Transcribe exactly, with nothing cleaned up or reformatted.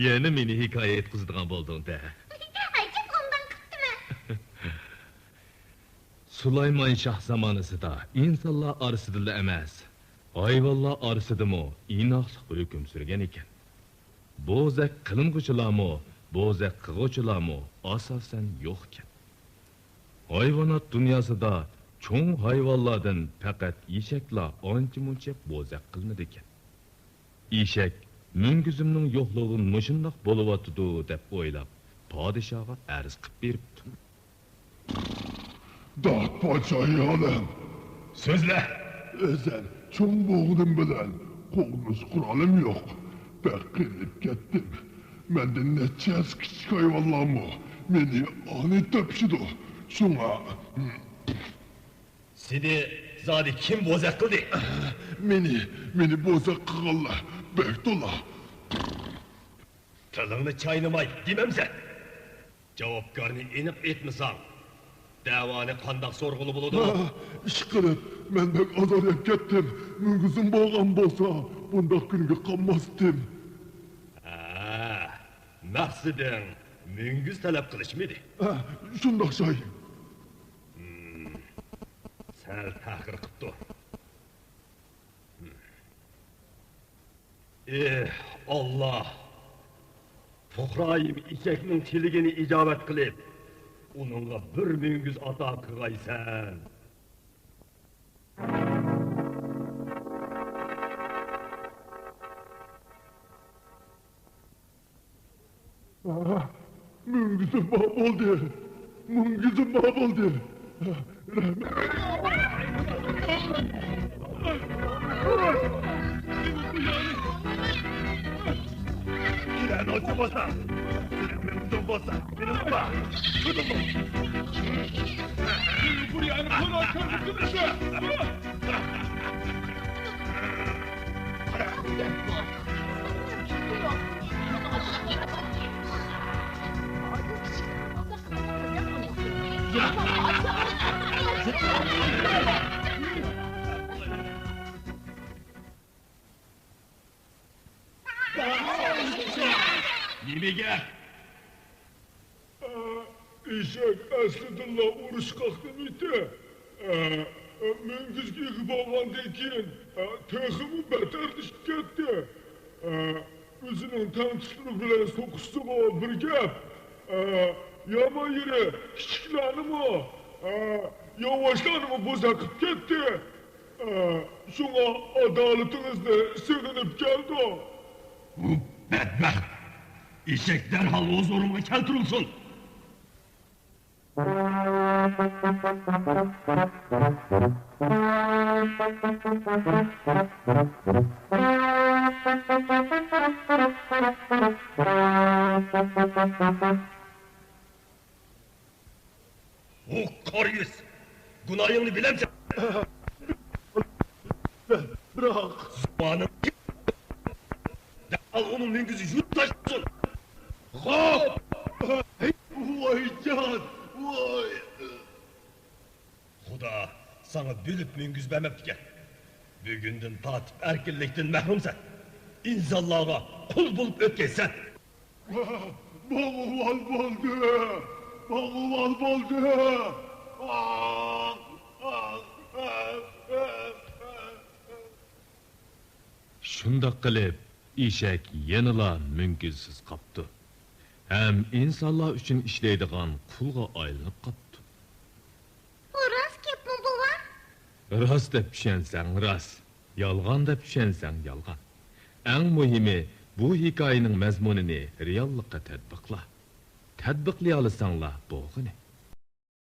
يەنە مېنى ھېكايە ئېيتقۇزىدىغان بولدۇڭ-دە. ئەجەب ئوبدان قىپتىمەن. سۇلايمان شاھ زامانىسىدا ئىنسانلار ئارىسىدىلا ئەمەس، ھايۋانلار ئارىسىدىمۇ ئىناقلىق ھۆكۈم سۈرگەن ئىكەن. بوزەك قىلىنغۇچىلارمۇ، بوزەك قىلغۇچىلارمۇ ئاساسەن يوق ئىكەن. ھايۋانات دۇنياسىدا چوڭ ھايۋانلاردىن پەقەت ئېشەكلا ئانچە-مۇنچە بوزەك قىلىنىدىكەن. ئېشەك مۈڭگۈزۈمنىڭ يوقلۇقى مۇشۇنداق بولۇۋاتىدۇ دەپ ئويلاپ، پادىشاھقا ئەرز قىپ بېرىپتۇ. داد پادىشاھ ئالەم! سۆزلە! ئەزەل چوڭ بولغىنىم بىلەن قوغدىنىش قورالىم يوق. بەك قىينىلىپ كەتتىم. مەندىن نەچچە ھەسسە كىچىك ھايۋانلارمۇ مېنى ئانىي تېپىشىدۇ. شۇڭا، سېنى زادى كىم بوزەك قىلدى؟ مېنى، مېنى بوزەك قىلغانلار بەك تولا. تىلىڭنى چاينىماي دېمەمسەن. جاۋابكارنى ئېنىق ئېيتمىساڭ، دەۋانى قانداق سورىغىلى بولىدۇ؟ ھا، ئىشقىلىپ، مەن بەك ئازار يەپ كەتتىم. مۈڭگۈزۈم بولغان بولسا، بۇنداق كۈنگە قالماستىم. ھە، مەقسىتىڭ مۈڭگۈز تەلەپ قىلىشمىدى؟ ھە، شۇنداق شاي. ھىم، سەل تەخىر قىپتۇ. ئېھ، ئاللا! پۇقرايىم ئېشەكنىڭ تىلىكىنى ئىجابەت قىلىپ، ئۇنىڭغا بىر مۈڭگۈز ئاتا قىلغايسەن. مۈڭگۈزۈم بار بولدى. مۈڭگۈزۈم بار بولدى. رەھمەت. نېمە گەپ؟ ئېشەك ئەسلىدىنلا ئۇرۇشقاق نېمىتى. مۈڭگۈزگە ئىگە بولغاندىن كېيىن، تېخىمۇ بەتەرلىشىپ كەتتى. ئۆزىنىڭ تەڭتۇشلىرى بىلەن سوقۇشسىغۇ بىر گەپ. يامان يېرى كىچىكلەرنىمۇ، ياۋاشلارنىمۇ بوزەك قىلىپ كەتتى. شۇڭا ئادالىتىڭىزنى سېغىنىپ كەلدۇق. بۇ بەتبەخت ئېشەك دەرھال ھۇزۇرۇمغا كەلتۈرۈلسۇن! ئۇ قارا يۈز، گۇناھىڭنى بىلەمسەن؟ بىراق. زۇۋانىڭ دەرھال ئۇنىڭ مۈڭگۈزى يۇتۇپ تاشلىسۇن. غوپ! ۋايجان، ۋاي! خۇدا ساڭا بۆلۈپ مۈڭگۈز بەرمەپتىكەن. بۈگۈندىن تارتىپ ئەركىنلىكتىن مەھرۇمسەن. ئىنسانلارغا قۇل بولۇپ ئۆتكەنسەن. ماڭا ۋال بولدى! ماڭا ۋال بولدى! شۇنداق قىلىپ، ئېشەك يەنىلا مۈڭگۈزسىز قاپتۇ ھەم ئىنسانلار ئۈچۈن ئىشلەيدىغان قۇلغا ئايلىنىپ قاپتۇ. بۇ راست گەپمۇ، بوۋا؟ راست دەپ چۈشەنسەڭ راست، يالغان دەپ چۈشەنسەڭ يالغان. ئەڭ مۇھىمى، بۇ ھېكايىنىڭ مەزمۇنىنى رېئاللىققا تەتبىقلا. تەتبىقلىيالىساڭلا بولغىنى.